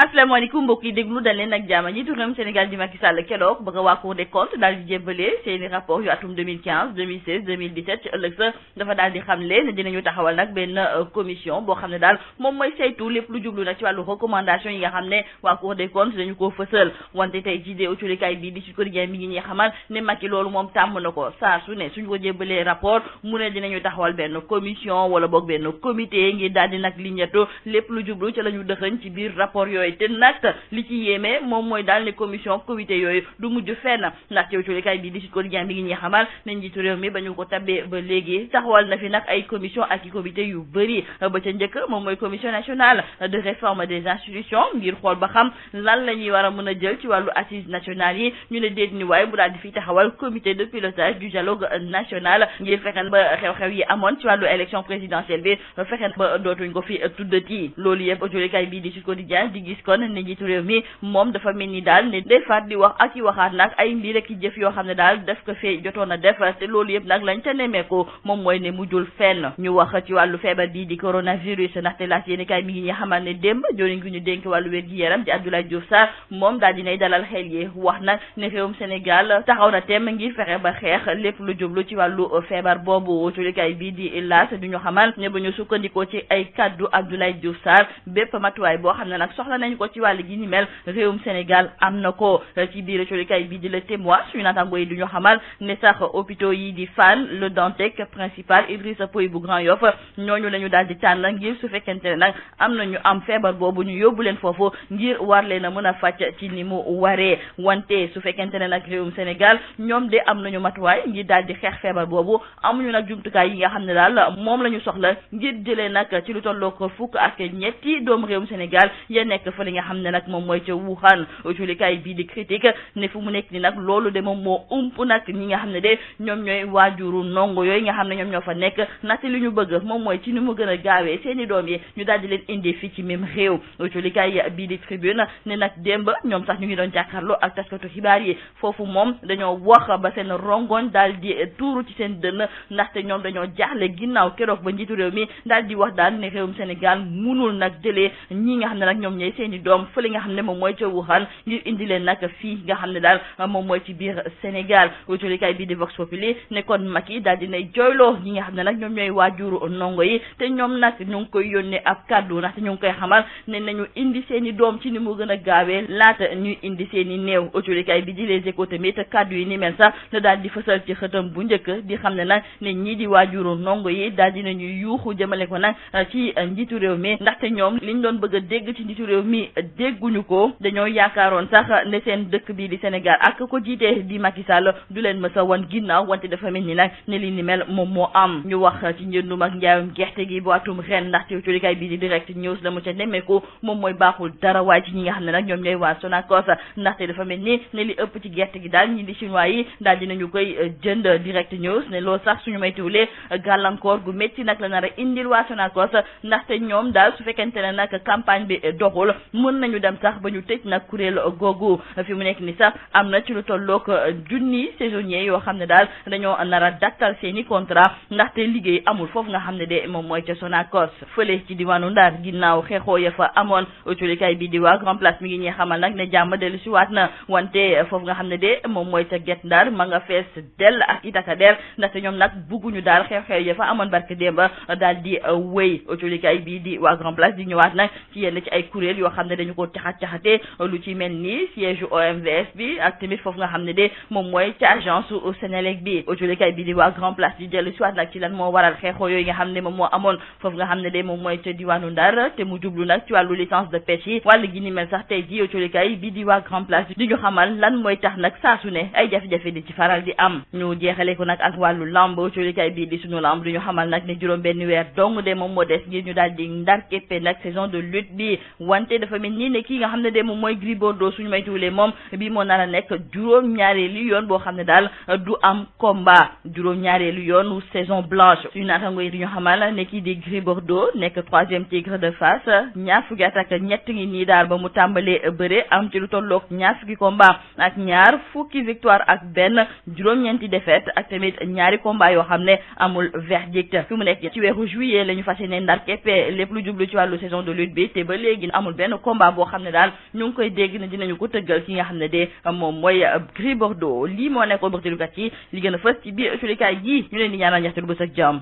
asalaamaaleykum mbokk yi déglu dañ leen ak jàmm njiitu réewum Sénégal di Macky Sall keroog bëgg a waa Cour des comptes daal di jébbale seeni rapport yu atum 2015 2016 2017 ci ëllëg sa dafa daal di xamle ne dinañu taxawal nag benn commission boo xam ne daal moom mooy saytu lépp lu jublu nag ci wàllu recommandation yi nga xam ne waa Cour des comptes dañu koo fësal wante tey jii de autolikaay bii di Sud Quotidien mi ngi ñuy xamal ne Macky loolu moom tàmm na ko saa su ne suñu ko jébbalee rapport mu ne dinañu taxawal benn commission wala boog benn comité ngir daal di nag liñetu lépp lu jublu ci la ñu dëxëñ ci biir rapport yooyu te nag li ci yéeme moom mooy daal ne commission comité yooyu du mujj fenn ndax yow colikaay bii di Sud Quotidien bi ngi ñuy xamal ne njiitu réew mi ba ñu ko tabbee ba léegi taxawal na fi nag ay commission ak i comité yu bëri ba ca njëkk moom mooy commission nationale de réforme des institutions ngir xool ba xam lan la ñuy war a mën a jël ci wàllu assises nationales yi ñu ne déet ni waaye bu daal di fi taxawal comité de pilotage du dialogue national ngir fexeen ba xew-xew yi amoon ci wàllu élection présidentielle bi fexeen ba dootuñ ko fi tuddati loolu yëpp colikaay bii di Sud Quotidien di gis kon ne njiitu réew mi moom dafa mel ni daal ne defaat di wax ak i waxaat nag ay mbir ak i jëf yoo xam ne daal def ko fee jotoon a def te loolu yëpp nag lañ ca nemmeeku moom mooy ne mujjul fenn ñu wax ci wàllu feebar bii di coronavirus ndaxte laas yéeni kaay mi ngi ñu xamal ne démb joriñ gi ñu dénk wàllu wér gi yaram di Abdoulaye Diouf Sarr moom daal dinay dalal xel yi wax nag ne réewum Sénégal taxaw na tem ngir fexe ba xeex lépp lu jublu ci wàllu feebar boobu culikaay bii di laas du ñu xamal ne bu ñu sukkandikoo ci ay kaddu Abdoulaye Diouf Sarr bépp matuwaay boo xam ne nag soxla nañ ko ci wàllu gi ni mel réewum Sénégal am na ko ci biir colikaay bii di Le Témoin suñu naataango yi du ñu xamal ne sax hôpitaux yi di Fann Le Dantec principal Idrissa Pouye bu Grand Yoff ñooñu la ñu daal di tànn ngir su fekkente ne nag am na ñu am feebar boobu ñu yóbbu leen foofu ngir war leen a mën a fàcc ci ni mu waree wante su fekkente ne nag réewum Sénégal ñoom de am nañu matuwaay ngir daal di xeex feebar boobu amuñu nag jumtukaay yi nga xam ne daal moom la ñu soxla ngir jëlee nag ci lu tolloo ko fukk ak ñetti doomu réewum Sénégal ya nekk fa li nga xam ne nag moom mooy ca Wuhan culikaay bii di critique ne fu mu nekk ni nag loolu de moom moo ump nag ñi nga xam ne de ñoom ñooy waajuru ndongo yooyu nga xam ne ñoom ñoo fa nekk ndaxte li ñu bëgg moom mooy ci ni mu gën a gaawee seeni doom yi ñu daal di leen indi fii ci même réew culikaay bii di Tribune ne nag démb ñoom sax ñu ngi doon jàkkaarloo ak taskatu xibaar yi foofu moom dañoo wax ba seen rongoñ daal di tuuru ci seen dënn ndaxte ñoom dañoo jaaxle ginnaaw keroog ba njiitu réew mi daal di wax daal ne réewum Sénégal munul nag jëlee ñi nga xam ne nag ñoom ñooy seeni doom fële nga xam ne moom mooy ca Wuhan ngir indi leen nag fii nga xam ne daal moom mooy ci biir Sénégal culikaay bii di Vox Populi ne kon Macky daal dinay jooyloo ñi nga xam ne nag ñoom ñooy waajuru ndongo yi te ñoom nag ñu ngi koy yónnee ab kàddu ndaxte ñu ngi koy xamal ne nañu indi seeni doom ci ni mu gën a gaawee laata ñuy indi seeni néew culikaay bi di Les Échos tamit kàddu yi ni mel sax la daal di fësal ci xëtam bu njëkk di xam ne nag ne ñii di waajuru ndongo yi daal dinañu yuuxu jëmale ko nag ci njiitu réew mi ndaxte ñoom liñ doon bëgg a dégg ci njiitu réew mi dégguñu ko dañoo yaakaaroon sax ne seen dëkk bii di Sénégal ak ko jiite di Macky Sall du leen mës a wan ginnaaw wante dafa mel ni nag ne li ni mel moom moo am ñu wax ci njëndum ak njaayum gerte gi bu atum ren ndaxte culikaay bii di Direct News la mu ca nemmeeku moom mooy baaxul dara waaye ci ñi nga xam ne nag ñoom ñooy waa Sonacos ndaxte dafa mel ni ne li ëpp ci gerte gi daal ñi di chinois yi daal dinañu koy jënd Direct News ne loolu sax suñu maytuwulee gàllankoor gu métti nag la nar a indil waa Sonacos ndaxte ñoom daal su fekkente ne nag campagne bi doxul mën nañu dem sax ba ñu tëj nag kuréel googu fi mu nekk ni sax am na ci lu tollook junni saisonniers yoo xam ne daal dañoo nar a dattal seeni contrat ndaxte liggéey amul foofu nga xam ne de moom mooy ca Sonacos fële ci diwaanu Ndar ginnaaw xeexoo ya fa amoon culikaay bi di waa Grand Place mi ngi ñuy xamal nag ne jàmm dellu si waat na wante foofu nga xam ne de moom mooy ca Guet Ndar ma nga fees dell ak itakader ndaxte ñoom nag bugguñu daal xew-xew ya fa amoon barke démba daal di wéy culikaay bi di waa Grand Place di ñëwaat nag ci yenn ci ay kuréel yoo xam ne dañu ko caxat-caxatee lu ci mel ni siège OMVS bi ak tamit foofu nga xam ne de moom mooy ci agence u Sénélec bi culikaay bi di waa Grand Place di dellu si waat nag ci lan moo waral xeexoo yooyu nga xam ne moom moo amoon foofu nga xam ne de moom mooy ca diwaanu Ndar te mu jublu nag ci wàllu licence de pêche yi wàllu gi ni mel sax tey ji culikaay bi di waa Grand Place di ñu xamal lan mooy tax nag saa su ne ay jafe-jafe di ci faral di am ñu jeexale ko nag ak wàllu lamb culikaay bi di sunu lamb di ñu xamal nag ne juróom benn weer dong de moom moo des ngir ñu daal di ndar képpe nag saison de lutte bi wante dafa mel nii ne kii nga xam ne de moom mooy Gris Bordeaux suñu maytuwulee moom bi moo nar a nekk juróom-ñaareelu yoon boo xam ne daal du am combat juróom-ñaareelu yoon saison blanche suñu naatango yi di ñu xamal ne kii di Gris Bordeaux nekk 3e tigre de Fass ñaar fukki at ak ñett ngi nii daal ba mu tàmbalee bëre am ci lu tolloog ñaar fukki combat ak ñaar fukki victoire ak benn juróom-ñeenti défaite ak tamit ñaari combat yoo xam ne amul verdict fi mu nekk ci weeru juillet la ñu fas yéene ndar keppe lépp lu jublu ci wàllu saison de lutte bi te ba léegi amul benn benn combat boo xam ne daal ñu ngi koy dégg ne dinañu ko tëggal ki nga xam ne de moom mooy Gris Bordeaux lii moo nekkoon bëxtalukat yi li gën a fës ci biir sulikaay gi ñu leen di ñaanal ñaxte du bës ak jàmm